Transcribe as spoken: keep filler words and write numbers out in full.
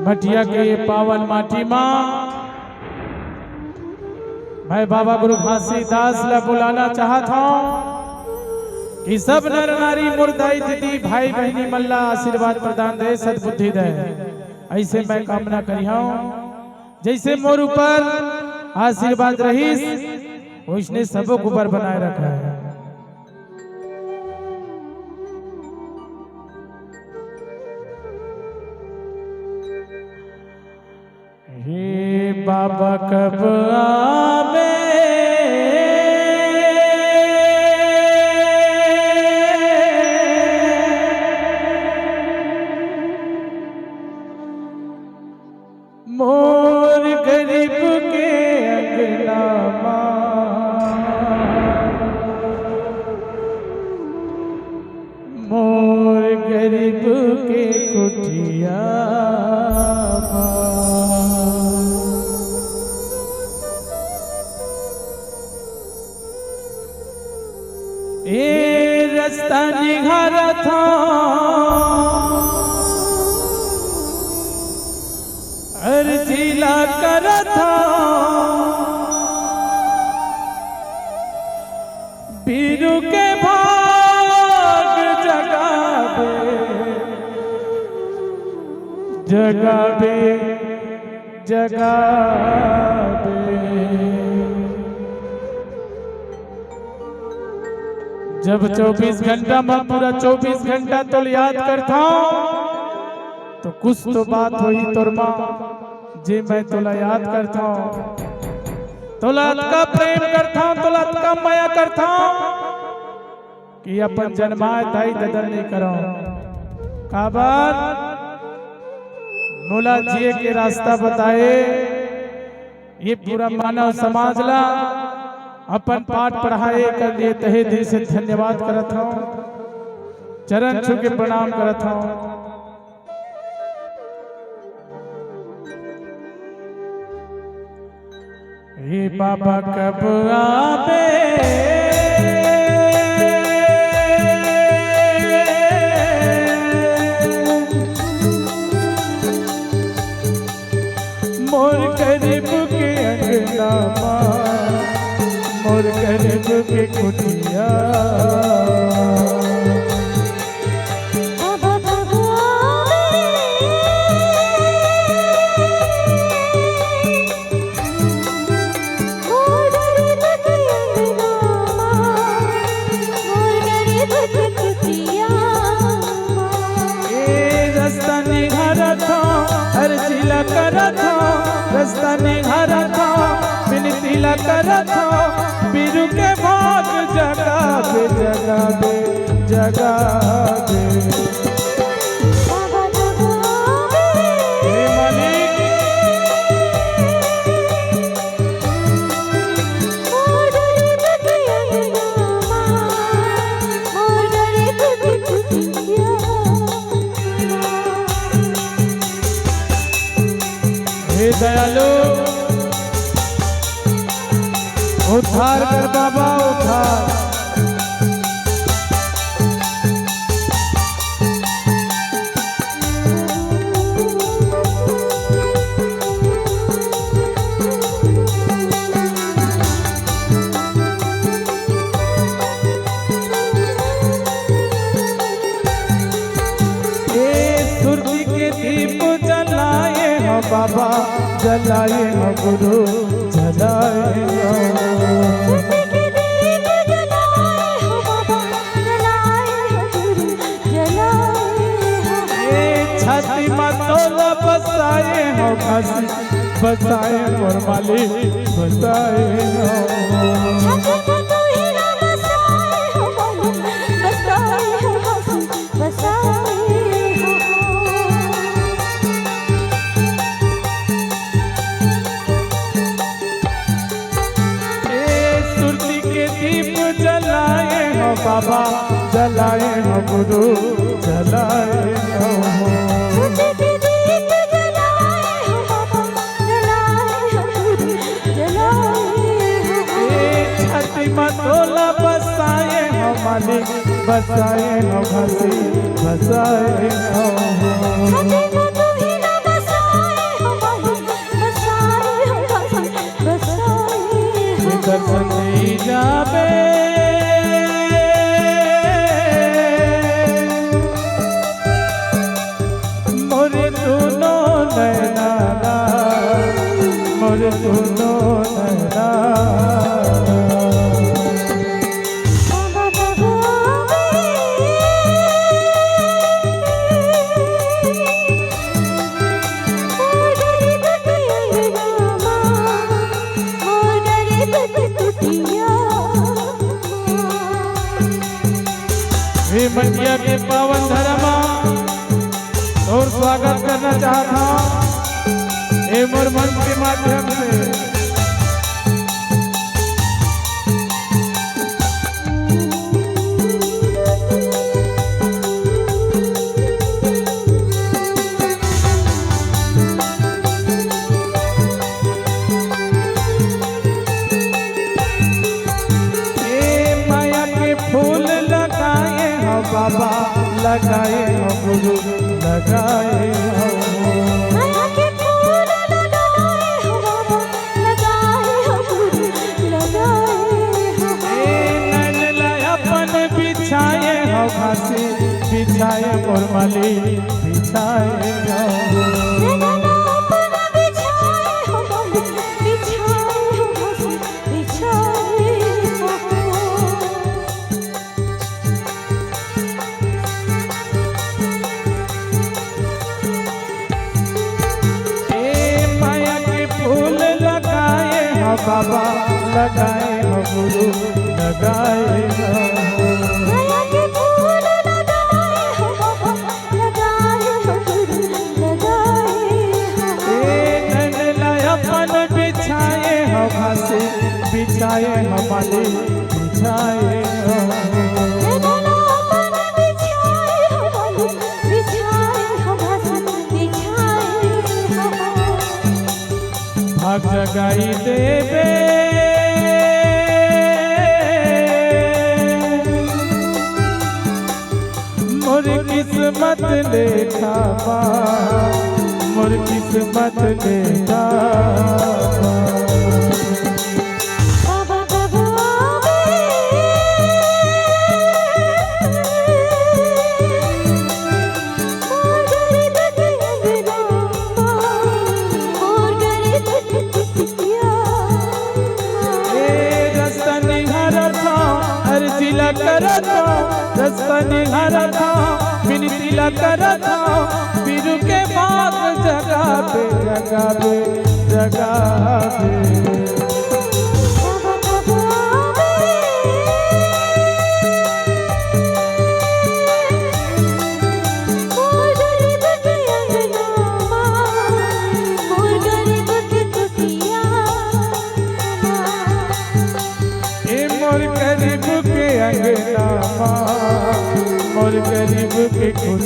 मटिया के ये पावन माटी मा मैं बाबा गुरु घासीदास ला बुलाना चाहत हूँ कि सब नर नारी, मोर दाई दीदी, भाई बहिनी मन ला आशीर्वाद प्रदान दे, सद्बुद्धि दे। ऐसे मैं कामना करिहूँ, जैसे मोर ऊपर आशीर्वाद रहीस, वैसने सबो के ऊपर बनाए रखे। हे बाबा कब आबे, मोर गरीब के अंगना मा, मोर गरीब के कुटिया मा। ए रस्ता निहारत हूँ, अर्जी ला करत हूँ, बीरू के भाग जगाबे, जगाबे, जगाबे। जब चौबीस घंटा में पूरा चौबीस घंटा तोला याद करथौं, तो कुछ तो बात होही तोर मा, जे मैं तोला याद करथौं, तोला अतका प्रेम करथौं, तोला अतका मया करथौं कि अपन जनमाय दाई ददा ल नइ करौं। काबर? मोला जिए के रास्ता बताए, ये पूरा मानव समाज ला अपन पाठ पढ़ाए कर लिए तहे दिल से धन्यवाद करत हौं, चरण छू के प्रणाम करत हौं। हे बाबा कब आबे, मोर गरीब के अंगना मा, मोर गरीब के कुटिया। ए रस्ता निहारत हौं, अर्जी ला करत हौं, रस्ता निहारत हौं, बिनती ला करत हौं, बीरू के भाग जगाबे, जगाबे, जगाबे। हे मालिक, हे दयालु, उद्धार कर बाबा, उद्धार। ए सुरती के दीप जलाए हो बाबा, जलाए हो गुरु, जलाए हो। ए छाती मा तोला बसाए हो घासी, बसाए मोर मालिक, बसाए हो। बाबा जलाए हो गुरु, जलाए हो। ए छाती म तोला बसाए हो मालिक, बसाए हो घासी, बसाए हो। दर्शन दे जाबे। मोर दुनो नैना ला, मोर दुनो नैना ला। हे मंडिया के पावन धरा म तोर स्वागत करना चाहत हंव, ए मोर मंच के माध्यम से। ए माया के फूल लगाए हो बाबा, लगाए हो गुरु, लगाए हो। माया के फूल लगाए हो बाबा, लगाए हो गुरु, लगाए हो। ए नैन ला अपन बिछाए हो घासी, बिछाए मोर माली, बिछाए हो। नैन ला अपन बिछाए हो माली, बिछाए हो घासी, बिछाए हो। ए माया के फूल लगाए हो बाबा, लगाए हो गुरु, लगाए हो। माया के फूल लगाए हो बाबा, लगाए हो गुरु, लगाए हो। ए नैन ला अपन बिछाए हो घासी, बिछाए हो माली, बिछाए हो। नैन ला अपन बिछाए हो माली, बिछाए हो घासी, बिछाए हो। भाग जगाई देबे मोर किस्मत लेखा बा, मोर किस्मत लेखा बा। ए रस्ता निहारत हंव, अर्जी ला करत हंव, रस्ता निहारत हंव, बिनती ला करत हंव, बिरू के बाग जगाबे, जगाबे, जगाबे। ए मोर गरीब के अंगना मा, मोर गरीब के कुछ